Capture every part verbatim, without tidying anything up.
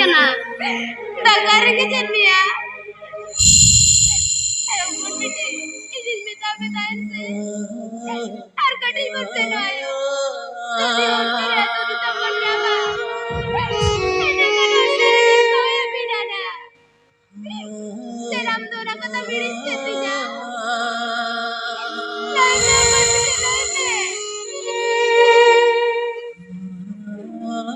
ᱠᱟᱱᱟ᱾ ᱫᱟᱠᱟ ᱨᱮᱸᱜᱮᱡᱮᱫ ᱢᱮᱭᱟ᱾ ᱟᱭᱳ ᱵᱚᱱ ᱵᱤᱴᱤ, ᱤᱧᱤᱧ ᱢᱮᱛᱟ ᱢᱮ ᱛᱟᱦᱮᱱ ᱥᱮ᱾ ᱟᱨ ᱠᱟᱹᱴᱤᱡ ᱵᱚᱱ ᱥᱮᱱᱚᱜ ᱟᱭᱳ᱾ ᱡᱩᱫᱤ ᱚᱱᱛᱮ ᱨᱮ ᱟᱹᱛᱩ ᱫᱤᱥᱚᱢ ᱵᱚᱱ ᱧᱟᱢᱟ, ᱮᱸᱰᱮᱠᱷᱟᱱ ᱚᱱᱛᱮ ᱨᱮᱜᱮ ᱠᱚᱭ ᱟᱹᱵᱤᱱᱟ ᱱᱟ᱾ ᱥᱮ ᱟᱢ ᱫᱚ ᱚᱱᱟ ᱠᱟᱛᱷᱟ ᱵᱤᱲᱤᱡ ᱠᱮᱫ ᱛᱤᱧᱟ? ᱞᱟᱹᱭ ᱢᱮ, ᱚᱠᱚᱭ ᱯᱤᱴᱷᱟᱹ, ᱞᱟᱹᱭ ᱢᱮ᱾ ᱞᱟᱹᱭ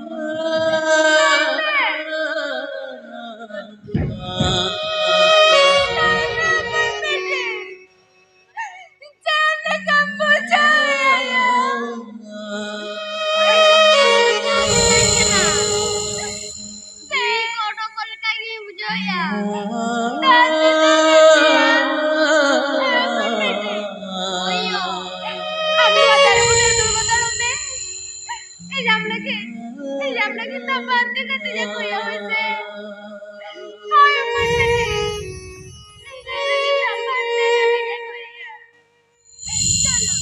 ᱢᱮ᱾ ᱞᱟᱹᱭ ᱢᱮ, ᱚᱠᱚᱭ ᱯᱤᱴᱷᱟᱹ᱾ ᱪᱮᱫ ᱞᱮᱠᱟᱢ ᱵᱩᱡᱷᱟᱹᱣᱮᱫᱼᱟ? ᱥᱮ ᱠᱚᱰᱚ ᱠᱚ ᱞᱮᱠᱟ ᱜᱮ ᱵᱩᱡᱷᱟᱹᱣᱮᱫᱼᱟ? ᱫᱟᱜ ᱛᱮ ᱫᱟᱜ ᱮᱫ ᱜᱮᱭᱟ᱾ ᱳᱭᱳ, ᱟᱢ ᱱᱚᱣᱟ ᱫᱟᱨᱮ ᱵᱩᱴᱟᱹ ᱨᱮ ᱫᱩᱲᱩᱵ ᱦᱟᱛᱟᱲᱚᱜ ᱢᱮ᱾ ᱤᱧ ᱟᱢ ᱞᱟᱹᱜᱤᱫ, ᱤᱧ ᱟᱢ ᱞᱟᱹᱜᱤᱫ ᱛᱟᱯᱟᱢ ᱛᱮ ᱠᱟᱹᱴᱤᱡ ᱮ ᱠᱚᱭᱚᱜ ᱢᱮᱥᱮ᱾ ᱦᱳᱭ, ᱢᱟᱹᱭ ᱵᱤᱴᱤ᱾ ᱤᱧ ᱟᱢ ᱞᱟᱹᱜᱤᱫ ᱛᱟᱯᱟᱢ ᱛᱮ ᱠᱟᱹᱴᱤᱡ ᱮ ᱠᱚᱭᱚᱜ᱾ ᱪᱚᱞᱚ᱾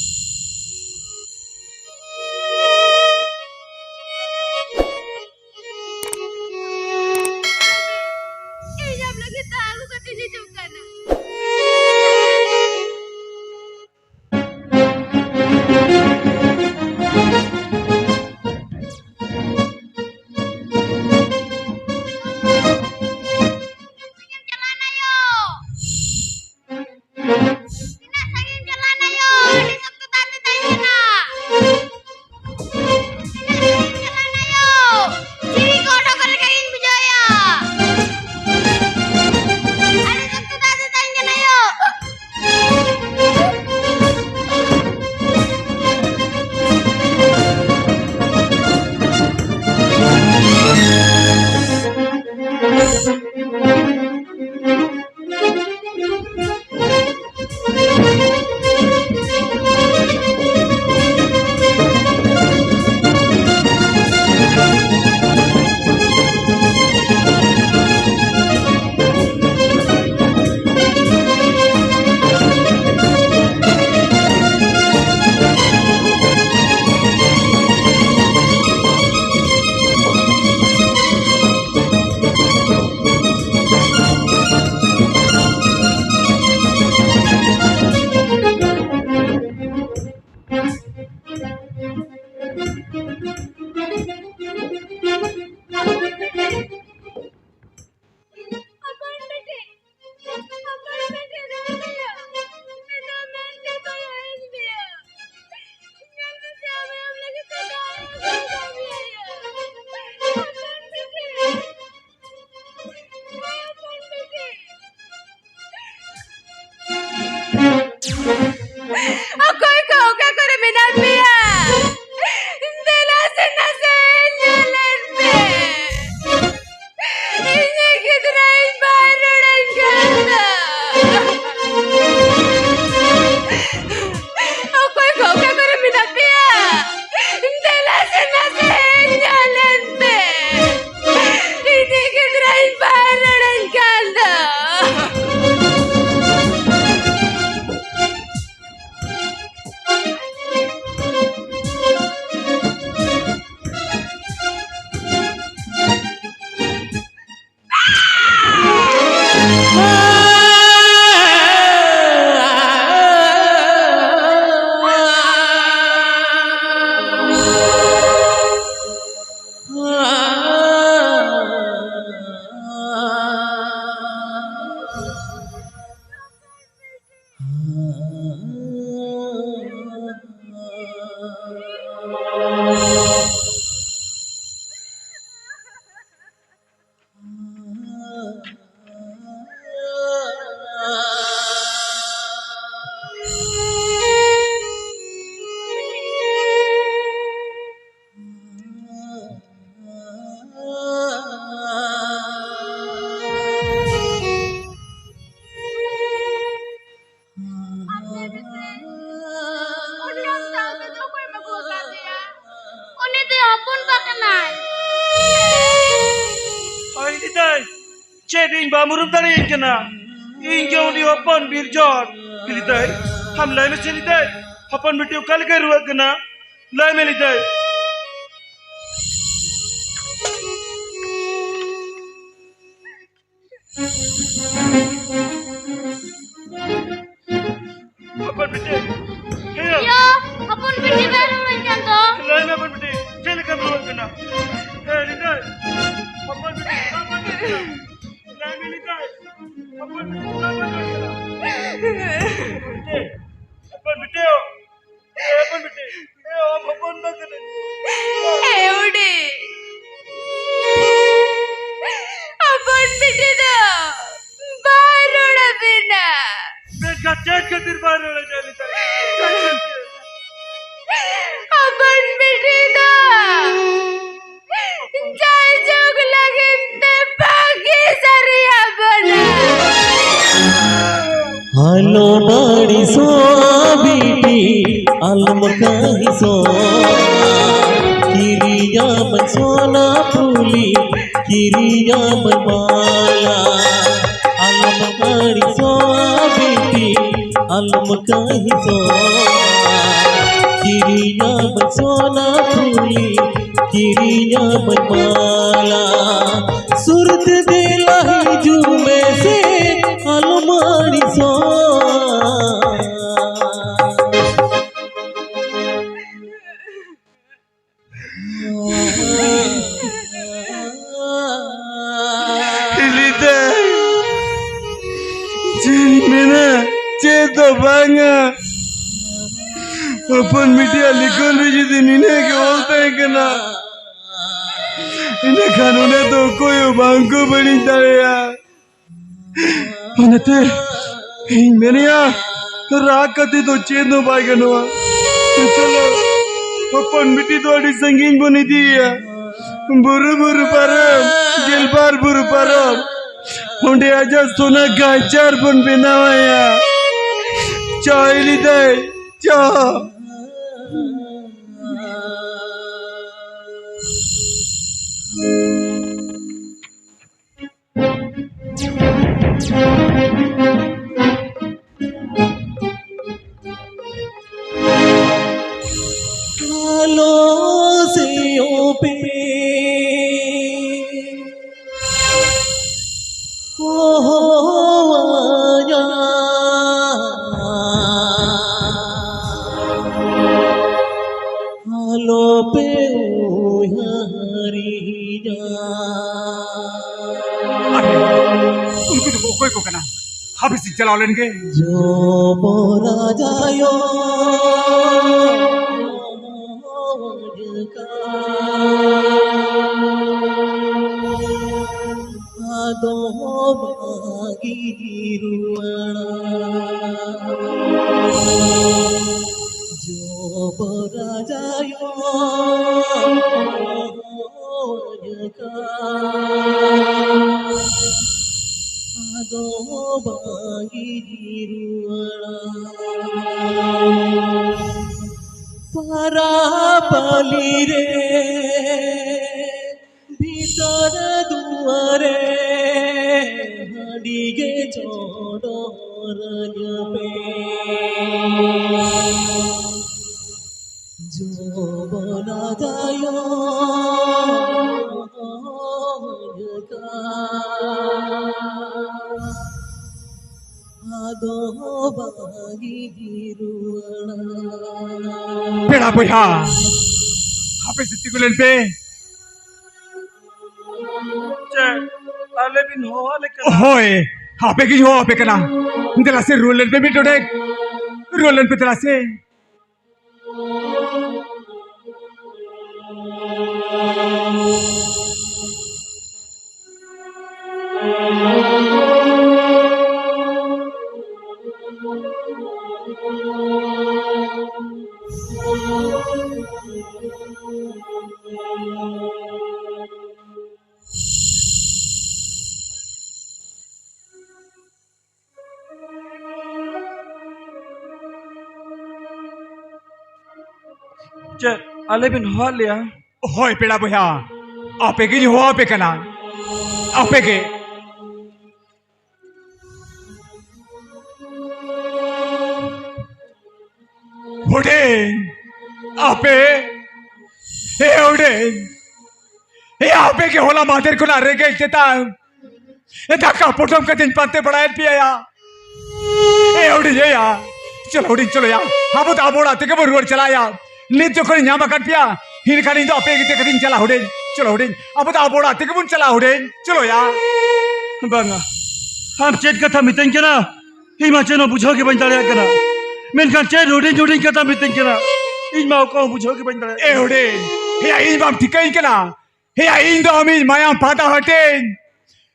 ᱤᱧ ᱟᱢ ᱞᱟᱹᱜᱤᱫ ᱫᱟᱜ ᱟᱹᱜᱩ ᱠᱟᱛᱮᱧ ᱦᱤᱡᱩᱜ ᱠᱟᱱᱟ᱾ ᱪᱮᱫ ᱤᱧ ᱵᱟᱢ ᱩᱨᱩᱢ ᱫᱟᱲᱮᱭᱟᱹᱧ ᱠᱟᱱᱟ? ᱤᱧ ᱜᱮ ᱩᱱᱤ ᱦᱚᱯᱚᱱ ᱵᱤᱨᱡᱚᱨ᱾ ᱞᱤᱫᱟᱹᱭ, ᱟᱢ ᱞᱟᱹᱭ ᱢᱮᱥᱮ ᱞᱤᱫᱟᱹᱭ, ᱦᱚᱯᱚᱱ ᱵᱤᱴᱤ ᱚᱠᱟ ᱞᱮᱠᱟᱭ ᱨᱩᱣᱟᱹᱜ ᱠᱟᱱᱟ? ᱞᱟᱹᱭ ᱢᱮ ᱞᱤᱫᱟᱹᱭ᱾ ᱦᱚᱯᱚᱱ ᱵᱤᱴᱤ᱾ ᱦᱮᱸ᱾ ᱭᱟ, ᱦᱚᱯᱚᱱ ᱵᱤᱴᱤ ᱵᱟᱭ ᱨᱚᱲᱟᱹᱧ ᱠᱟᱱ ᱫᱚ᱾ ᱞᱟᱹᱭ ᱢᱮ ᱦᱚᱯᱚᱱ ᱵᱤᱴᱤ, ᱪᱮᱫ ᱞᱮᱠᱟᱢ ᱨᱩᱣᱟᱹᱜ ᱠᱟᱱᱟ? ᱦᱮᱸ, ᱞᱤᱫᱟᱹᱭ᱾ ᱦᱚᱯᱚᱱ ᱵᱤᱴᱤ, ᱪᱮᱫᱟᱜ ᱵᱟᱢ ᱨᱚᱲ ᱠᱟᱱᱟ? ᱞᱟᱹᱭ ᱢᱮ ᱞᱤᱫᱟᱹᱭ᱾ ᱦᱚᱯᱚᱱ ᱵᱤᱴᱤ, ᱪᱮᱫᱟᱜ ᱵᱟᱢ ᱨᱚᱲ ᱠᱟᱱᱟ? ᱦᱚᱯᱚᱱ ᱵᱤᱴᱤ᱾ ᱦᱚᱯᱚᱱ ᱵᱤᱴᱤ, ᱮ ᱟᱢ ᱦᱚᱯᱚᱱ ᱵᱟ ᱠᱟᱹᱱᱟᱹᱧ᱾ ᱮ ᱩᱰᱤ, ᱦᱚᱯᱚᱱ ᱵᱤᱴᱤ ᱫᱚ ᱵᱟᱭ ᱨᱚᱲ ᱟᱹᱵᱤᱱᱟ᱾ ᱢᱮᱱᱠᱷᱟᱱ ᱪᱮᱫ ᱠᱷᱟᱹᱛᱤᱨ ᱵᱟᱭ ᱨᱚᱲ ᱟᱹᱵᱤᱱᱟ? ᱦᱚᱯᱚᱱ ᱵᱤᱴᱤ ᱫᱚ ᱡᱟᱭᱡᱩᱜᱽ ᱞᱟᱹᱜᱤᱫ ᱛᱮ ᱵᱟᱹᱜᱤ ᱥᱟᱹᱨᱤᱭᱟᱵᱚᱱᱟ᱾ ᱦᱟᱞᱚ ᱱᱟᱹᱲᱤ ᱥᱚ ᱵᱤᱴᱤ ᱟᱞᱚᱢ ᱠᱟᱹᱦᱤᱥᱚ, ᱠᱤᱨᱤᱭᱟᱢ ᱥᱚᱱᱟ ᱯᱷᱩᱞᱤ, ᱠᱤᱨᱤᱭᱟᱢ ᱢᱟᱞᱟ᱾ ᱟᱞᱚᱢ ᱱᱟᱹᱲᱤ ᱥᱚ ᱵᱤᱴᱤ ᱟᱞᱚᱢ ᱠᱟᱹᱦᱤᱥᱚ, ᱠᱤᱨᱤᱭᱟᱢ ᱥᱚᱱᱟ ᱯᱷᱩᱞᱤ, ᱠᱤᱨᱤᱭᱟᱢ ᱢᱟᱞᱟ᱾ ᱥᱩᱨᱛᱮ ᱫᱮᱞᱟ ᱦᱤᱡᱩᱜ ᱢᱮᱥᱮ, ᱟᱞᱚᱢ ᱟᱹᱲᱤᱥᱚᱜ᱾ ᱦᱤᱞᱤ ᱫᱟᱹᱭ, ᱪᱮᱫ ᱤᱧ ᱢᱮᱱᱟ, ᱪᱮᱫ ᱫᱚ ᱵᱟᱝᱟ᱾ ᱦᱚᱯᱚᱱ ᱵᱤᱴᱤᱭᱟᱜ ᱞᱤᱠᱷᱚᱱ ᱨᱮ ᱡᱩᱫᱤ ᱱᱤᱱᱟᱹᱜ ᱜᱮ ᱚᱞ ᱛᱟᱦᱮᱸ ᱠᱟᱱᱟ, ᱤᱱᱟᱹᱠᱷᱟᱱ ᱚᱸᱰᱮ ᱫᱚ ᱚᱠᱚᱭ ᱦᱚᱸ ᱵᱟᱝ ᱠᱚ ᱵᱟᱹᱲᱤᱡ ᱫᱟᱲᱮᱭᱟᱜᱼᱟ᱾ ᱚᱱᱟᱛᱮ ᱤᱧ ᱢᱮᱱᱮᱭᱟ, ᱨᱟᱜ ᱠᱟᱛᱮ ᱫᱚ ᱪᱮᱫ ᱦᱚᱸ ᱵᱟᱭ ᱜᱟᱱᱚᱜᱼᱟ᱾ ᱪᱚᱞᱚ, ᱦᱚᱯᱚᱱ ᱵᱤᱴᱤ ᱫᱚ ᱟᱹᱰᱤ ᱥᱟᱺᱜᱤᱧ ᱵᱚᱱ ᱤᱫᱤᱭᱮᱭᱟ᱾ ᱵᱩᱨᱩ ᱵᱩᱨᱩ ᱯᱟᱨᱚᱢ, ᱜᱮᱞᱵᱟᱨ ᱵᱩᱨᱩ ᱯᱟᱨᱚᱢ, ᱚᱸᱰᱮ ᱟᱡᱟᱜ ᱥᱚᱱᱟ ᱜᱟᱭᱪᱟᱨ ᱵᱚᱱ ᱵᱮᱱᱟᱣᱟᱭᱟ᱾ ᱪᱚ ᱦᱤᱞᱤ ᱫᱟᱹᱭ, ᱪᱚ᱾ ᱟᱞᱚ ᱥᱮᱭᱚᱜ ᱯᱮ᱾ ᱦᱚᱦᱚᱣᱟᱹᱧᱟ᱾ ᱟᱞᱚᱯᱮ ᱩᱭᱦᱟᱹᱨᱤᱧᱟ᱾ ᱟᱨᱮ, ᱩᱱᱠᱩ ᱫᱚᱠᱚ ᱚᱠᱚᱭ ᱠᱚ ᱠᱟᱱᱟ? ᱦᱟᱯᱮ ᱥᱮᱧ ᱪᱟᱞᱟᱣ ᱞᱮᱱ ᱜᱮ᱾ ᱡᱚᱵᱚᱨᱟᱡᱽ ᱟᱭᱳ ᱟᱫᱚ ᱵᱟᱝ ᱨᱩᱣᱟᱹᱲᱟ᱾ ᱡᱚᱵᱚᱨᱟᱡᱽ ᱟᱭᱳ ᱞᱮᱠᱟ ᱟᱫᱚ ᱵᱟᱝ ᱨᱩᱣᱟᱹᱲᱟ᱾ ᱯᱟᱨᱟ ᱯᱟᱹᱞᱤ ᱨᱮ ᱵᱷᱤᱛᱟᱹᱨ ᱫᱩᱣᱟᱹᱨᱮ ᱦᱟᱺᱰᱤ ᱜᱮ ᱪᱚᱰᱚᱨᱟᱹᱧ ᱯᱮ᱾ ᱡᱚᱵᱚᱨᱟᱡᱽ ᱟᱭᱳ ᱞᱮᱠᱟ ᱟᱫᱚ ᱵᱟᱝ ᱨᱩᱣᱟᱹᱲᱟ᱾ ᱯᱮᱲᱟ ᱵᱚᱭᱦᱟ, ᱦᱟᱯᱮ ᱥᱮ ᱛᱤᱸᱜᱩ ᱞᱮᱱ ᱯᱮ᱾ ᱪᱮᱫ ᱟᱞᱮ ᱵᱤᱱ ᱦᱚᱦᱚ ᱟᱞᱮ ᱠᱟᱱᱟ? ᱦᱳᱭ, ᱦᱟᱯᱮ ᱜᱤᱧ ᱦᱚᱦᱚ ᱟᱯᱮ ᱠᱟᱱᱟ᱾ ᱫᱮᱞᱟ ᱥᱮ ᱨᱩᱣᱟᱹᱲ ᱞᱮᱱ ᱯᱮ ᱢᱤᱫ ᱰᱚᱸᱰᱮᱠ᱾ ᱨᱩᱣᱟᱹᱲ ᱞᱮᱱ ᱯᱮ ᱫᱮᱞᱟ ᱥᱮ᱾ ᱪᱮᱫ ᱟᱞᱮ ᱵᱤᱱ ᱦᱚᱦᱚᱣᱟᱫ ᱞᱮᱭᱟ? ᱦᱳᱭ ᱯᱮᱲᱟ ᱵᱚᱭᱦᱟ, ᱟᱯᱮ ᱜᱤᱧ ᱦᱚᱦᱚ ᱟᱯᱮ ᱠᱟᱱᱟ, ᱟᱯᱮ ᱜᱮ᱾ ᱦᱩᱰᱤᱧ, ᱟᱯᱮ, ᱮ ᱦᱩᱰᱤᱧ, ᱮ ᱟᱯᱮ ᱜᱮ ᱦᱚᱞᱟ ᱢᱟᱦᱫᱮᱨ ᱠᱷᱚᱱᱟᱜ ᱨᱮᱸᱜᱮᱡ ᱛᱮᱛᱟᱝ ᱮ ᱫᱟᱠᱟ ᱯᱚᱴᱚᱢ ᱠᱟᱛᱮᱧ ᱯᱟᱱᱛᱮ ᱵᱟᱲᱟᱭᱮᱫ ᱯᱮᱭᱟ ᱭᱟ᱾ ᱮ ᱦᱩᱰᱤᱧ, ᱮᱭᱟ, ᱪᱚᱞᱚ ᱦᱩᱰᱤᱧ, ᱪᱚᱞᱚ ᱭᱟ, ᱟᱵᱚ ᱫᱚ ᱟᱵᱚ ᱚᱲᱟᱜ ᱛᱮᱜᱮ ᱵᱚᱱ ᱨᱩᱣᱟᱹᱲ ᱪᱟᱞᱟᱜᱼᱟ ᱭᱟ᱾ ᱱᱤᱛ ᱡᱚᱠᱷᱚᱱᱤᱧ ᱧᱟᱢ ᱟᱠᱟᱫ ᱯᱮᱭᱟ, ᱤᱱᱟᱹᱠᱷᱟᱱ ᱤᱧ ᱫᱚ ᱟᱯᱮ ᱤᱫᱤ ᱠᱟᱛᱮᱧ ᱪᱟᱞᱟᱜ ᱦᱩᱰᱤᱧ᱾ ᱪᱚᱞᱚ ᱦᱩᱰᱤᱧ, ᱟᱵᱚ ᱫᱚ ᱟᱵᱚ ᱚᱲᱟᱜ ᱛᱮᱜᱮ ᱵᱚᱱ ᱪᱟᱞᱟᱜᱼᱟ ᱦᱩᱰᱤᱧ, ᱪᱚᱞᱚ ᱭᱟ᱾ ᱵᱟᱝᱟ, ᱟᱢ ᱪᱮᱫ ᱠᱟᱛᱷᱟ ᱢᱤᱛᱟᱹᱧ ᱠᱟᱱᱟ? ᱤᱧ ᱢᱟ ᱪᱮᱫ ᱦᱚᱸ ᱵᱩᱡᱷᱟᱹᱣ ᱜᱮ ᱵᱟᱹᱧ ᱫᱟᱲᱮᱭᱟᱜ ᱠᱟᱱᱟ᱾ ᱢᱮᱱᱠᱷᱟᱱ ᱪᱮᱫ ᱦᱩᱰᱤᱧ ᱦᱩᱰᱤᱧ ᱠᱟᱛᱷᱟ ᱢᱤᱛᱟᱹᱧ ᱠᱟᱱᱟ? ᱤᱧ ᱢᱟ ᱚᱠᱟ ᱦᱚᱸ ᱵᱩᱡᱷᱟᱹᱣ ᱜᱮ ᱵᱟᱹᱧ ᱫᱟᱲᱮᱭᱟᱜ ᱮ ᱠᱟᱱᱟ᱾ ᱦᱩᱰᱤᱧ, ᱦᱮᱭᱟ, ᱤᱧ ᱵᱟᱢ ᱴᱷᱤᱠᱟᱹᱧ ᱠᱟᱱᱟ? ᱦᱮᱭᱟ, ᱤᱧ ᱫᱚ ᱟᱢᱤᱡ ᱢᱟᱭᱟᱢ ᱯᱷᱟᱫᱟ ᱦᱟᱹᱴᱤᱧ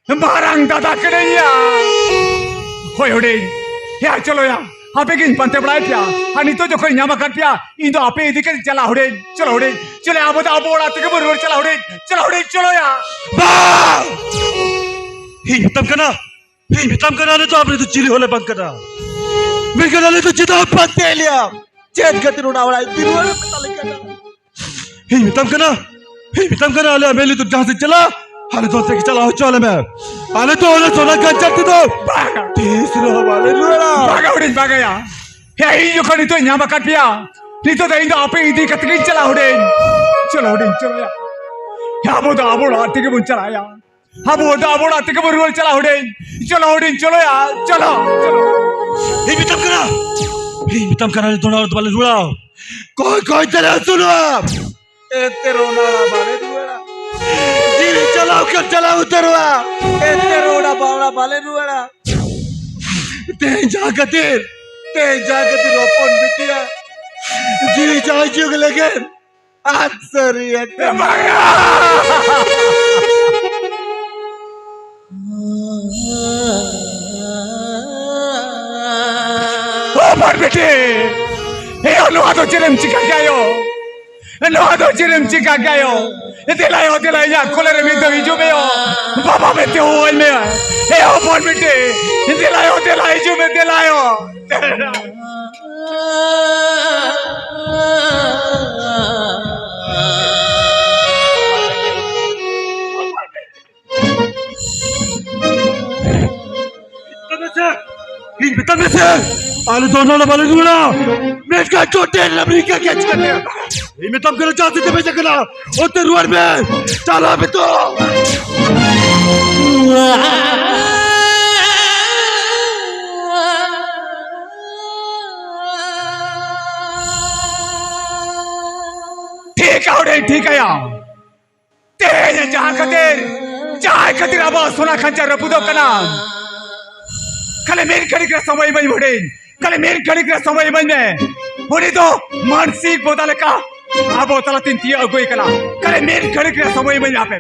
ᱢᱟᱨᱟᱝ ᱫᱟᱫᱟ ᱠᱟᱹᱱᱟᱹᱧ ᱭᱟ᱾ ᱦᱳᱭ ᱦᱩᱰᱤᱧ, ᱦᱮᱭᱟ, ᱪᱚᱞᱚ ᱭᱟ, ᱟᱯᱮ ᱜᱤᱧ ᱯᱟᱱᱛᱮ ᱵᱟᱲᱟᱭᱮᱫ ᱯᱮᱭᱟ᱾ ᱟᱨ ᱱᱤᱛᱚᱜ ᱡᱚᱠᱷᱚᱱ ᱧᱟᱢ ᱟᱠᱟᱫ ᱯᱮᱭᱟ, ᱤᱧ ᱫᱚ ᱟᱯᱮ ᱤᱫᱤ ᱠᱟᱛᱮ ᱪᱟᱞᱟᱜ ᱦᱩᱰᱤᱧ᱾ ᱪᱚᱞᱚ ᱦᱩᱰᱤᱧ, ᱪᱚᱞᱚ ᱟᱵᱚ ᱫᱚ ᱟᱵᱚ ᱚᱲᱟᱜ ᱛᱮᱜᱮ ᱵᱚᱱ ᱨᱩᱣᱟᱹᱲ ᱪᱟᱞᱟᱜ ᱦᱩᱰᱤᱧ᱾ ᱪᱚᱞᱚ ᱦᱩᱰᱤᱧ, ᱪᱚᱞᱚ ᱭᱟ᱾ ᱵᱟᱝ! ᱤᱧ ᱢᱮᱛᱟᱢ ᱠᱟᱱᱟ, ᱤᱧ ᱢᱮᱛᱟᱢ ᱠᱟᱱᱟ, ᱟᱞᱮ ᱫᱚ ᱟᱯᱮ ᱫᱚ ᱪᱤᱞᱤ ᱦᱚᱸᱞᱮ ᱵᱟᱝ ᱠᱟᱱᱟ᱾ ᱢᱮᱱᱠᱷᱟᱱ ᱟᱞᱮ ᱫᱚ ᱪᱮᱫᱟᱜ ᱮᱢ ᱯᱟᱱᱛᱮᱭᱮᱫ ᱞᱮᱭᱟ? ᱪᱮᱫ ᱠᱷᱟᱹᱛᱤᱨ ᱚᱱᱟ ᱚᱲᱟᱜ ᱤᱫᱤ ᱨᱩᱣᱟᱹᱲ ᱮᱢ ᱢᱮᱛᱟ ᱞᱮ ᱠᱟᱱᱟ? ᱤᱧ ᱢᱮᱛᱟᱢ ᱠᱟᱱᱟ, ᱤᱧ ᱢᱮᱛᱟᱢ ᱠᱟᱱᱟ, ᱟᱞᱮ ᱢᱮᱞᱤ ᱫᱚ ᱡᱟᱦᱟᱸ ᱥᱮᱫ ᱪᱟᱞᱟᱜ, ᱟᱞᱮ ᱫᱚ ᱚᱱᱛᱮ ᱜᱮ ᱪᱟᱞᱟᱣ ᱦᱚᱪᱚ ᱟᱞᱮ ᱢᱮ᱾ ᱟᱞᱮ ᱫᱚ ᱚᱱᱟ ᱥᱚᱱᱟ ᱜᱟᱧᱡᱟᱨ ᱛᱮᱫᱚ ᱵᱟᱝᱟ᱾ ᱛᱤᱥ ᱨᱮᱦᱚᱸ ᱵᱟᱞᱮ ᱨᱩᱣᱟᱹᱲᱟ᱾ ᱵᱟᱝᱟ ᱦᱩᱰᱤᱧ, ᱵᱟᱝᱟ ᱭᱟ᱾ ᱦᱮᱸ, ᱤᱧ ᱡᱚᱠᱷᱚᱱ ᱱᱤᱛᱚᱜ ᱧᱟᱢ ᱟᱠᱟᱫ ᱯᱮᱭᱟ, ᱱᱤᱛᱚᱜ ᱫᱚ ᱤᱧ ᱫᱚ ᱟᱯᱮ ᱤᱫᱤ ᱠᱟᱛᱮ ᱜᱤᱧ ᱪᱟᱞᱟᱜ ᱦᱩᱰᱤᱧ᱾ ᱪᱚᱞᱚ ᱦᱩᱰᱤᱧ, ᱪᱚᱞᱚ ᱭᱟ᱾ ᱦᱮᱸ, ᱟᱵᱚ ᱫᱚ ᱟᱵᱚ ᱚᱲᱟᱜ ᱛᱮᱜᱮ ᱵᱚᱱ ᱪᱟᱞᱟᱜᱼᱟ ᱭᱟ᱾ ᱟᱵᱚ ᱫᱚ ᱟᱵᱚ ᱚᱲᱟᱜ ᱛᱮᱜᱮ ᱵᱚᱱ ᱨᱩᱣᱟᱹᱲ ᱪᱟᱞᱟᱜᱼᱟ ᱦᱩᱰᱤᱧ᱾ ᱪᱚᱞᱚ ᱦᱩᱰᱤᱧ, ᱪᱚᱞᱚ ᱭᱟ, ᱪᱚᱞᱚ, ᱪᱚᱞᱚ᱾ ᱤᱧ ᱢᱮᱛᱟᱢ ᱠᱟᱱᱟ, ᱤᱧ ᱢᱮᱛᱟᱢ ᱠᱟᱱᱟ, ᱱᱤᱛᱚᱜ ᱚᱲᱟᱜ ᱨᱮᱫᱚ ᱵᱟᱞᱮ ᱨᱩᱣᱟᱹᱲᱟ᱾ ᱠᱚᱭ ᱠᱚᱭ ᱛᱮᱞᱮ ᱟᱹᱥᱩᱞᱚᱜᱼᱟ᱾ ᱮᱱᱛᱮ ᱨᱮᱦᱚᱸ ᱚᱱᱟ ᱚᱲᱟᱜ ᱵᱟᱞᱮ ᱨᱩᱣᱟᱹᱲᱟ᱾ ᱡᱤᱣᱤ ᱪᱟᱞᱟᱣ ᱠᱷᱟᱱ ᱪᱟᱞᱟᱣ ᱩᱛᱟᱹᱨᱚᱜᱼᱟ᱾ ᱮᱱᱛᱮ ᱨᱮᱦᱚᱸ ᱚᱱᱟ ᱵᱟ-, ᱚᱲᱟᱜ ᱵᱟᱞᱮ ᱨᱩᱣᱟᱹᱲᱟ᱾ ᱛᱮᱦᱮᱧ ᱡᱟᱦᱟᱸ ᱠᱷᱟᱹᱛᱤᱨ, ᱛᱮᱦᱮᱧ ᱡᱟᱦᱟᱸ ᱠᱷᱟᱹᱛᱤᱨ ᱦᱚᱯᱚᱱ ᱵᱤᱴᱤᱭᱟᱜ ᱡᱤᱣᱤ ᱡᱟᱦᱟᱸ ᱡᱩᱜᱽ ᱞᱟᱹᱜᱤᱫ ᱟᱫ ᱥᱟᱹᱨᱤ ᱟᱠᱟᱱᱟ᱾ ᱵᱟᱝᱟ! ᱦᱚᱯᱚᱱ ᱵᱤᱴᱤ! ᱮᱭᱳ, ᱱᱚᱣᱟ ᱫᱚ ᱪᱮᱫ ᱮᱢ ᱪᱤᱠᱟᱹ ᱠᱮᱫᱟ ᱭᱳ? ᱱᱚᱣᱟ ᱫᱚ ᱪᱮᱫ ᱮᱢ ᱪᱤᱠᱟᱹ ᱠᱮᱫᱟ ᱭᱳ? ᱫᱮᱞᱟ ᱭᱳ, ᱫᱮᱞᱟ, ᱤᱧᱟᱜ ᱠᱚᱞᱮ ᱨᱮ ᱢᱤᱫ ᱫᱷᱟᱣ ᱦᱤᱡᱩᱜ ᱢᱮ ᱭᱳ᱾ ᱵᱟᱵᱟ ᱢᱮᱱᱛᱮ ᱦᱚᱦᱚᱣᱟᱹᱧ ᱢᱮ᱾ ᱮᱭᱳ, ᱦᱚᱯᱚᱱ ᱵᱤᱴᱤ! ᱫᱮᱞᱟ ᱭᱳ, ᱫᱮᱞᱟ, ᱦᱤᱡᱩᱜ ᱢᱮ, ᱫᱮᱞᱟ ᱭᱳ᱾ ᱢᱮᱛᱟᱢ ᱢᱮᱥᱮ, ᱤᱧ ᱢᱮᱛᱟᱢ ᱢᱮᱥᱮ᱾ ᱟᱞᱮ ᱫᱚ ᱱᱚᱰᱮ ᱵᱟᱞᱮ ᱨᱩᱣᱟᱹᱲᱟ᱾ ᱢᱮᱱᱠᱷᱟᱱ ᱪᱚᱴᱮᱞ ᱞᱟᱵᱽᱨᱤ ᱠᱟ ᱠᱮᱪ ᱠᱟᱛᱮ ᱤᱧ ᱢᱮᱛᱟᱢ ᱠᱟᱱᱟ, ᱡᱟᱦᱟᱸ ᱥᱮᱫ ᱛᱮ ᱯᱮ ᱪᱟᱞᱟᱜ ᱠᱟᱱᱟ, ᱚᱱᱛᱮ ᱨᱩᱣᱟᱹᱲ ᱢᱮ᱾ ᱪᱟᱞᱟᱜ ᱢᱮ ᱛᱚ᱾ ᱴᱷᱤᱠ ᱟᱣᱲᱮ ᱴᱷᱤᱠ ᱟᱭᱟ᱾ ᱛᱮᱦᱮᱧ ᱡᱟᱦᱟᱸ ᱠᱷᱟᱹᱛᱤᱨ, ᱡᱟᱦᱟᱸᱭ ᱠᱷᱟᱹᱛᱤᱨ ᱟᱵᱚᱣᱟᱜ ᱥᱚᱱᱟ ᱠᱷᱟᱧᱪᱟ ᱨᱟᱹᱯᱩᱫᱚᱜ ᱠᱟᱱᱟ, ᱠᱷᱟᱹᱞᱤ ᱢᱤᱫ ᱜᱷᱟᱹᱲᱤᱡ ᱨᱮ ᱥᱚᱢᱚᱭ ᱤᱢᱟᱹᱧ ᱢᱮ ᱦᱩᱰᱤᱧ, ᱠᱷᱟᱹᱞᱤ ᱢᱤᱫ ᱜᱷᱟᱹᱲᱤᱡ ᱨᱮ ᱥᱚᱢᱚᱭ ᱤᱢᱟᱹᱧ ᱢᱮ᱾ ᱩᱱᱤ ᱫᱚ ᱢᱟᱱᱥᱤᱠ ᱵᱚᱫᱟ ᱞᱮᱠᱟ ᱟᱵᱚ ᱛᱟᱞᱟᱛᱤᱧ ᱛᱤᱭᱟᱹᱜ ᱟᱹᱜᱩᱭ ᱠᱟᱱᱟ᱾ ᱠᱷᱟᱹᱞᱤ ᱢᱤᱫ ᱜᱷᱟᱹᱲᱤᱡ ᱨᱮ ᱥᱚᱢᱚᱭ ᱤᱢᱟᱹᱧ ᱢᱮ ᱟᱯᱮ᱾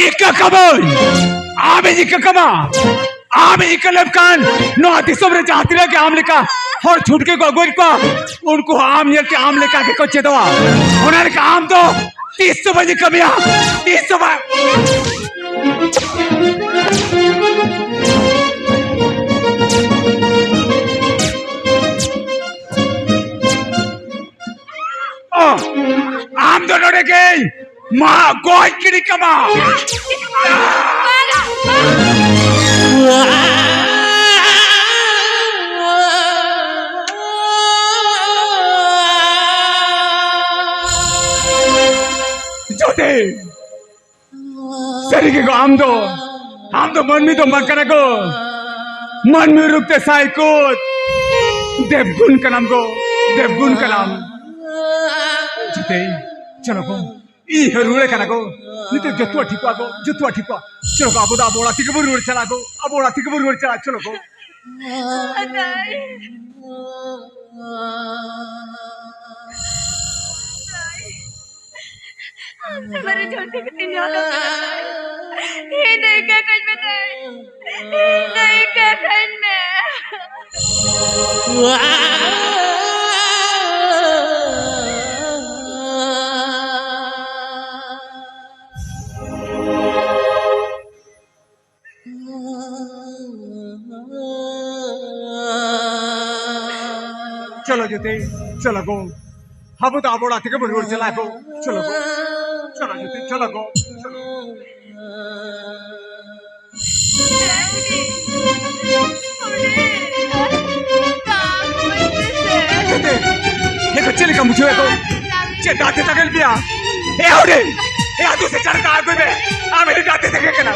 ᱤᱠᱟᱹ ᱠᱟᱹᱢᱟᱹᱧ, ᱟᱢ ᱤᱧ ᱤᱠᱟᱹ ᱠᱟᱢᱟ᱾ ᱟᱢ ᱤᱠᱟᱹ ᱞᱮᱢ ᱠᱷᱟᱱ ᱱᱚᱣᱟ ᱫᱤᱥᱚᱢ ᱨᱮ ᱡᱟᱦᱟᱸ ᱛᱤᱱᱟᱹᱜ ᱜᱮ ᱟᱢ ᱞᱮᱠᱟ ᱦᱚᱲ ᱪᱷᱩᱴᱠᱤ ᱠᱚ ᱟᱹᱜᱩᱭᱮᱫ ᱠᱚᱣᱟ, ᱩᱱᱠᱩ ᱦᱚᱸ ᱟᱢ ᱧᱮᱞᱛᱮ ᱟᱢ ᱞᱮᱠᱟ ᱜᱮᱠᱚ ᱪᱮᱫᱚᱜᱼᱟ᱾ ᱚᱱᱟ ᱞᱮᱠᱟ ᱟᱢ ᱫᱚ ᱛᱤᱥ ᱦᱚᱸ ᱵᱟᱹᱧ ᱠᱟᱹᱢᱤᱭᱟ, ᱛᱤᱥ ᱦᱚᱸ ᱵᱟᱝ᱾ ᱚ, ᱟᱢ ᱫᱚ ᱱᱚᱰᱮ ᱜᱮ ᱢᱟ ᱜᱚᱡ ᱜᱤᱰᱤ ᱠᱟᱢᱟ᱾ ᱡᱩᱫᱤ ᱥᱟᱹᱨᱤ ᱜᱮ ᱜᱚ, ᱟᱢ ᱫᱚ, ᱟᱢ ᱫᱚ ᱢᱟᱹᱱᱢᱤ ᱫᱚ ᱵᱟᱝ ᱠᱟᱱᱟ ᱜᱚ᱾ ᱢᱟᱹᱱᱢᱤ ᱨᱩᱯ ᱛᱮ ᱥᱟᱭᱠᱩᱛ ᱫᱮᱵᱽᱜᱩᱱ ᱠᱟᱱᱟᱢ ᱜᱚ, ᱫᱮᱵᱽᱜᱩᱱ ᱠᱟᱱᱟᱢ᱾ ᱡᱤᱛᱮ, ᱪᱚᱞᱚ ᱜᱚ, ᱤᱧ ᱦᱚᱸ ᱨᱩᱣᱟᱹᱲ ᱠᱟᱱᱟ ᱜᱚ᱾ ᱱᱤᱛᱚᱜ ᱡᱚᱛᱚᱣᱟᱜ ᱴᱷᱤᱠᱚᱜᱼᱟ ᱜᱚ, ᱡᱚᱛᱚᱣᱟᱜ ᱴᱷᱤᱠᱚᱜᱼᱟ᱾ ᱪᱚᱞᱚ ᱜᱚ, ᱟᱵᱚ ᱫᱚ ᱟᱵᱚ ᱚᱲᱟᱜ ᱛᱮᱜᱮ ᱵᱚᱱ ᱨᱩᱣᱟᱹᱲ ᱪᱟᱞᱟᱜᱼᱟ ᱜᱚ, ᱟᱵᱚ ᱚᱲᱟᱜ ᱛᱮᱜᱮ ᱵᱚᱱ ᱨᱩᱣᱟᱹᱲ ᱪᱟᱞᱟᱜᱼᱟ, ᱪᱚᱞᱚ ᱜᱚ᱾ ᱟᱫᱟᱭ᱾ ᱟᱢ ᱥᱟᱞᱟᱜ ᱨᱮ ᱡᱚᱞᱫᱤ ᱠᱟᱛᱮ ᱧᱟᱯᱟᱢ ᱠᱟᱱᱟ᱾ ᱤᱧ ᱫᱚ ᱤᱠᱟᱹ ᱠᱟᱹᱧ ᱢᱮ ᱫᱟᱹᱭ, ᱤᱧ ᱫᱚ ᱤᱠᱟᱹ ᱠᱟᱹᱧ ᱢᱮ᱾ ᱪᱚᱞᱚ ᱡᱩᱛᱤ, ᱪᱚᱞᱚ ᱜᱚ᱾ ᱟᱵᱚ ᱫᱚ ᱟᱵᱚ ᱚᱲᱟᱜ ᱛᱮᱜᱮ ᱵᱚᱱ ᱨᱩᱣᱟᱹᱲ ᱪᱟᱞᱟᱜᱼᱟ ᱜᱚ᱾ ᱪᱚᱞᱚ ᱜᱚ᱾ ᱪᱚᱞᱚ ᱡᱩᱛᱤ, ᱪᱚᱞᱚ ᱜᱚ᱾ ᱪᱚᱞᱚ᱾ ᱡᱩᱛᱤ, ᱱᱤᱭᱟᱹ ᱠᱚ ᱪᱮᱫ ᱞᱮᱠᱟᱢ ᱵᱩᱡᱷᱟᱹᱣᱮᱫ ᱫᱚ? ᱪᱮᱫ ᱫᱟᱜ ᱛᱮ ᱛᱟᱜᱮᱞ ᱯᱮᱭᱟ? ᱮ ᱦᱩᱰᱤᱧ! ᱮ ᱟᱹᱛᱩ ᱥᱮ ᱪᱟᱨᱮ ᱫᱟᱜ ᱟᱹᱜᱩᱭ ᱢᱮ᱾ ᱟᱢ ᱦᱤᱰᱤᱧ ᱫᱟᱜ ᱛᱮ ᱛᱟᱜᱮ ᱠᱟᱱᱟ᱾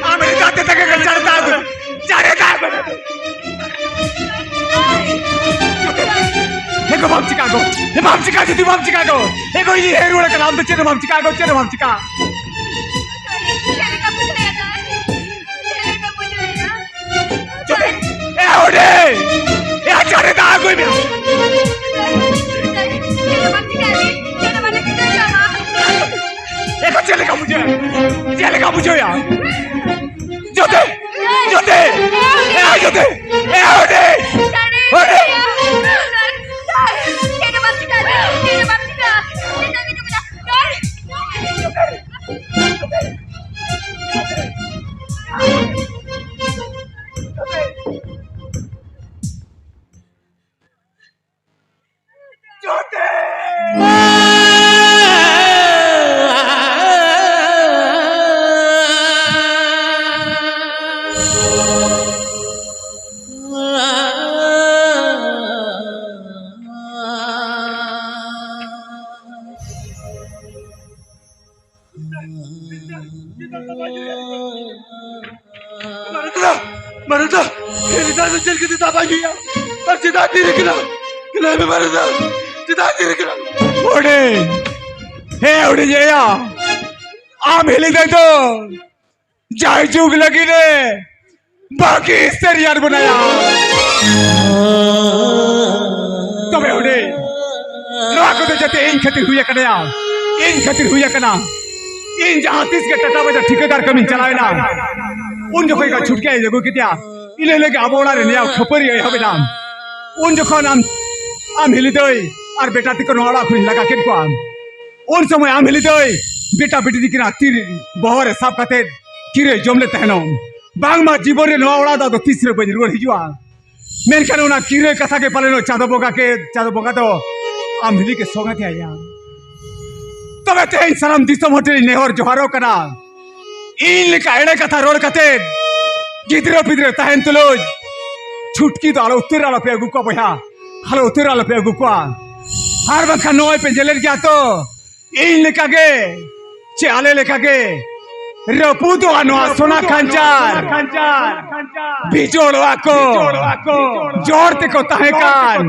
ᱟᱢ ᱦᱤᱰᱤᱧ ᱫᱟᱜ ᱛᱮ ᱛᱟᱜᱮ ᱠᱟᱱᱟ, ᱪᱟᱨᱮ ᱫᱟᱜ ᱟᱹᱜᱩᱭ ᱢᱮ᱾ ᱪᱟᱨᱮ ᱫᱟᱜ ᱟᱹᱜᱩᱭ ᱢᱮ᱾ ᱦᱮᱸ ᱜᱚ, ᱵᱟᱢ ᱪᱤᱠᱟ ᱜᱚ᱾ ᱦᱮᱸ, ᱵᱟᱢ ᱪᱤᱠᱟ, ᱡᱩᱫᱤ ᱵᱟᱢ ᱪᱤᱠᱟ ᱜᱚ᱾ ᱦᱮᱸ ᱜᱚ, ᱤᱧ ᱦᱮᱡ ᱨᱩᱣᱟᱹᱲ ᱠᱟᱱᱟ, ᱟᱢ ᱫᱚ ᱪᱮᱫ ᱦᱚᱸ ᱵᱟᱢ ᱪᱤᱠᱟ ᱜᱚ, ᱪᱮᱫ ᱦᱚᱸ ᱵᱟᱢ ᱪᱤᱠᱟ᱾ ᱡᱩᱫᱤ, ᱮ ᱦᱩᱰᱤᱧ! ᱮ ᱪᱟᱨᱮ ᱫᱟᱜ ᱟᱹᱜᱩᱭ ᱢᱮ᱾ ᱮ ᱪᱮᱫ ᱞᱮᱠᱟ ᱵᱩᱡᱷᱟᱹᱣ? ᱪᱮᱫ ᱞᱮᱠᱟ ᱵᱩᱡᱷᱟᱹᱣᱭᱟ? ᱡᱩᱛᱤ! ᱡᱩᱛᱤ! ᱮ ᱡᱩᱛᱤ! ᱮ ᱦᱩᱰᱤᱧ! ᱦᱩᱰᱤᱧ! ᱢᱟᱨᱟᱱᱫᱟ! ᱢᱟᱨᱟᱱᱫᱟ! ᱦᱮ, ᱱᱮᱛᱟᱨ ᱫᱚ ᱪᱮᱫ ᱞᱟᱹᱜᱤᱫ ᱫᱟᱜ ᱵᱟᱭ ᱧᱩᱭᱟ? ᱟᱨ ᱪᱮᱫᱟᱜ ᱛᱷᱤᱨ ᱠᱟᱱᱟ? ᱞᱟᱹᱭ ᱢᱮ ᱢᱟᱨᱟᱱᱫᱟ, ᱪᱮᱫᱟᱜ ᱛᱷᱤᱨ ᱠᱟᱱᱟ? ᱚᱸᱰᱮ! ᱦᱮ, ᱚᱸᱰᱮ ᱧᱮᱞᱟ! ᱟᱢ ᱦᱤᱞᱤ ᱫᱟᱭ ᱫᱚ! ᱡᱟᱭᱡᱩᱜᱽ ᱞᱟᱹᱜᱤᱫ ᱮ ᱵᱟᱹᱠᱤ ᱥᱟᱹᱨᱤᱭᱟᱱ ᱵᱚᱱᱟᱭᱟ᱾ ᱛᱚᱵᱮ ᱚᱸᱰᱮ ᱱᱚᱣᱟ ᱠᱚᱫᱚ ᱡᱟᱛᱮ ᱤᱧ ᱠᱷᱟᱹᱛᱤᱨ ᱦᱩᱭ ᱟᱠᱟᱱᱟ, ᱤᱧ ᱠᱷᱟᱹᱛᱤᱨ ᱦᱩᱭ ᱟᱠᱟᱱᱟ᱾ ᱤᱧ ᱡᱟᱦᱟᱸ ᱛᱤᱥ ᱜᱮ ᱴᱟᱴᱟ ᱵᱟᱡᱟᱨ ᱴᱷᱤᱠᱟᱹᱫᱟᱨ ᱠᱟᱹᱢᱤᱧ ᱪᱟᱞᱟᱣ ᱮᱱᱟ, ᱩᱱ ᱡᱚᱠᱷᱚᱱ ᱜᱮ ᱪᱷᱩᱴᱠᱤ ᱟᱭᱳᱧ ᱟᱹᱜᱩ ᱠᱮᱫᱮᱭᱟ᱾ ᱤᱱᱟᱹ ᱦᱤᱞᱳᱜ ᱜᱮ ᱟᱵᱚ ᱚᱲᱟᱜ ᱨᱮ ᱱᱮᱭᱟᱣ ᱠᱷᱟᱹᱯᱟᱹᱨᱤ ᱮᱦᱚᱵ ᱮᱱᱟ᱾ ᱩᱱ ᱡᱚᱠᱷᱚᱱ ᱟᱢ, ᱟᱢ ᱦᱤᱞᱤ ᱫᱟᱹᱭ ᱟᱨ ᱵᱮᱴᱟ ᱛᱟᱠᱚ ᱱᱚᱣᱟ ᱚᱲᱟᱜ ᱠᱷᱚᱱᱤᱧ ᱞᱟᱜᱟ ᱠᱮᱫ ᱠᱚᱣᱟ᱾ ᱩᱱ ᱥᱚᱢᱚᱭ ᱟᱢ ᱦᱤᱞᱤ ᱫᱟᱹᱭ ᱵᱮᱴᱟ ᱵᱤᱴᱤ ᱛᱤᱠᱤᱱᱟᱜ ᱛᱤ ᱨᱮ ᱵᱚᱦᱚᱜ ᱨᱮ ᱥᱟᱵ ᱠᱟᱛᱮ ᱠᱤᱨᱟᱹᱭ ᱡᱚᱢ ᱞᱮᱫ ᱛᱟᱦᱮᱱᱚᱜ, ᱵᱟᱝᱢᱟ ᱡᱤᱵᱚᱱ ᱨᱮ ᱱᱚᱣᱟ ᱚᱲᱟᱜ ᱫᱚ ᱟᱫᱚ ᱛᱤᱥ ᱨᱮ ᱵᱟᱹᱧ ᱨᱩᱣᱟᱹᱲ ᱦᱤᱡᱩᱜᱼᱟ᱾ ᱢᱮᱱᱠᱷᱟᱱ ᱚᱱᱟ ᱠᱤᱨᱟᱹ ᱠᱟᱛᱷᱟ ᱜᱮ ᱯᱟᱞᱮᱱ ᱪᱟᱸᱫᱚ ᱵᱚᱸᱜᱟ ᱜᱮ, ᱪᱟᱸᱫᱚ ᱵᱚᱸᱜᱟ ᱫᱚ ᱟᱢ ᱦᱤᱞᱤ ᱜᱮ ᱥᱚᱝ ᱟᱫᱮᱭᱟ᱾ ᱛᱚᱵᱮ ᱛᱮᱦᱮᱧ ᱥᱟᱱᱟᱢ ᱫᱤᱥᱚᱢ ᱦᱚᱲ ᱴᱷᱮᱱ ᱤᱧ ᱱᱮᱦᱚᱨ ᱡᱚᱦᱟᱨᱚᱜ ᱠᱟᱱᱟ, ᱤᱧ ᱞᱮᱠᱟ ᱮᱲᱮ ᱠᱟᱛᱷᱟ ᱨᱚᱲ ᱠᱟᱛᱮ ᱜᱤᱫᱽᱨᱟᱹ ᱯᱤᱫᱽᱨᱟᱹ ᱛᱟᱦᱮᱱ ᱛᱩᱞᱩᱡ ᱪᱷᱩᱴᱠᱤ ᱫᱚ ᱟᱞᱚ ᱩᱛᱟᱹᱨ ᱟᱞᱚᱯᱮ ᱟᱹᱜᱩ ᱠᱚᱣᱟ ᱵᱚᱭᱦᱟ, ᱟᱞᱚ ᱩᱛᱟᱹᱨ ᱟᱞᱚᱯᱮ ᱟᱹᱜᱩ ᱠᱚᱣᱟ᱾ ᱟᱨ ᱵᱟᱝᱠᱷᱟᱱ ᱱᱚᱜᱼᱚᱭ ᱯᱮ ᱧᱮᱞᱮᱫ ᱜᱮᱭᱟ ᱛᱚ, ᱤᱧ ᱞᱮᱠᱟᱜᱮ ᱪᱮ ᱟᱞᱮ ᱞᱮᱠᱟᱜᱮ ᱨᱟᱹᱯᱩᱫᱚᱜᱼᱟ ᱱᱚᱣᱟ ᱥᱚᱱᱟ ᱠᱷᱟᱧᱪᱟᱨ᱾ ᱵᱤᱡᱚᱲᱚᱜᱼᱟ ᱠᱚ ᱡᱚᱲ ᱛᱮᱠᱚ ᱛᱟᱦᱮᱸ ᱠᱟᱱ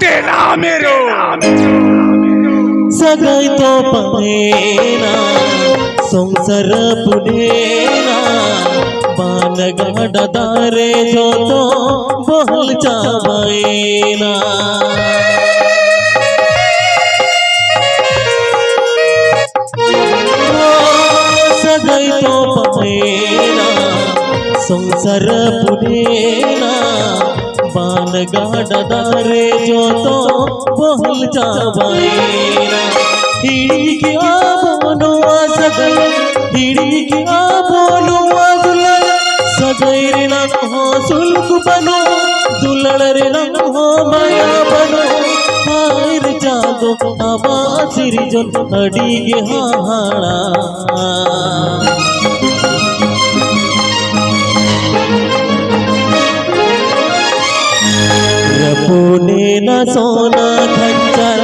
ᱴᱮᱞᱟ ᱢᱮᱨᱚᱢ᱾ ᱥᱟᱹᱜᱟᱹᱭ ᱛᱚᱯᱟᱭᱮᱱᱟ, ᱥᱚᱝᱥᱟᱨ ᱯᱩᱰᱮᱱᱟ, ᱵᱟᱱ ᱜᱟᱰᱟ ᱫᱟᱨᱮ ᱡᱚᱛᱚ ᱵᱚᱦᱚᱞ ᱪᱟᱵᱟᱭᱮᱱᱟ᱾ ᱥᱟᱹᱜᱟᱹᱭ ᱛᱚᱯᱟᱭᱮᱱᱟ, ᱥᱚᱝᱥᱟᱨ ᱯᱩᱰᱮᱱᱟ, ᱵᱟᱱ ᱜᱟᱰᱟ ᱫᱟᱨᱮ ᱡᱚᱛᱚ ᱵᱚᱦᱚᱞ ᱪᱟᱵᱟᱭᱮᱱᱟ᱾ ᱦᱤᱲᱤᱧ ᱠᱮᱜᱼᱟ ᱵᱚ ᱱᱚᱣᱟ ᱥᱟᱹᱜᱟᱹᱭ, ᱦᱤᱲᱤᱧ ᱠᱮᱜᱼᱟ ᱵᱚ ᱱᱚᱣᱟ ᱫᱩᱞᱟᱹᱲ᱾ ᱥᱟᱹᱜᱟᱹᱭ ᱨᱮᱱᱟᱜ ᱦᱚᱸ ᱥᱩᱞᱩᱠ ᱵᱟᱹᱱᱩᱜ, ᱫᱩᱞᱟᱹᱲ ᱨᱮᱱᱟᱜ ᱦᱚᱸ ᱢᱟᱭᱟ ᱵᱟᱹᱱᱩᱜ᱾ ᱦᱟᱭ ᱨᱮ ᱪᱟᱸᱫᱚ ᱟᱢᱟᱜ ᱥᱤᱨᱡᱚᱱ ᱟᱹᱰᱤ ᱜᱮ ᱦᱟᱦᱟᱲᱟ᱾ ᱨᱟᱹᱯᱩᱫᱮᱱᱟ ᱥᱚᱱᱟ ᱠᱷᱟᱧᱪᱟᱨ,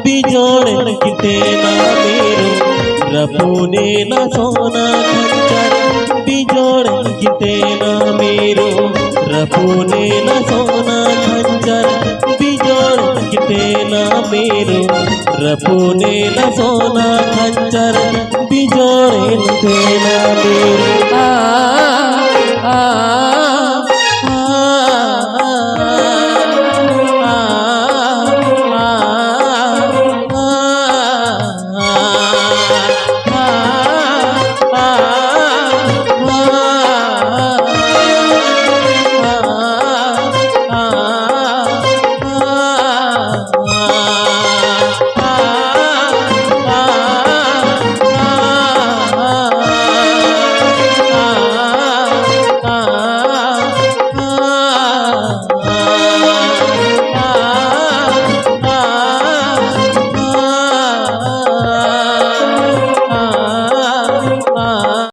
ᱵᱤᱡᱚᱲᱮᱱ ᱠᱤᱱ ᱴᱮᱞᱟ ᱢᱤᱨᱩ᱾ ᱨᱟᱹᱯᱩᱫᱮᱱᱟ ᱥᱚᱱᱟ ᱠᱷᱟᱧᱪᱟᱨ, ᱵᱤᱡᱚᱲᱮᱱ ᱠᱤᱱ ᱴᱮᱞᱟ ᱢᱤᱨᱩ᱾ ᱨᱟᱹᱯᱩᱫᱮᱱᱟ ᱥᱚᱱᱟ ᱠᱷᱟᱧᱪᱟᱨ, ᱵᱤᱡᱚᱲᱮᱱ ᱠᱤᱱ ᱴᱮᱞᱟ ᱢᱤᱨᱩ᱾ ᱨᱟᱹᱯᱩᱫᱮᱱᱟ ᱥᱚᱱᱟ ᱠᱷᱟᱧᱪᱟᱨ, ᱵᱤᱡᱚᱲᱮᱱ ᱠᱤᱱ ᱴᱮᱞᱟ ᱢᱤᱨᱩ᱾ ᱟ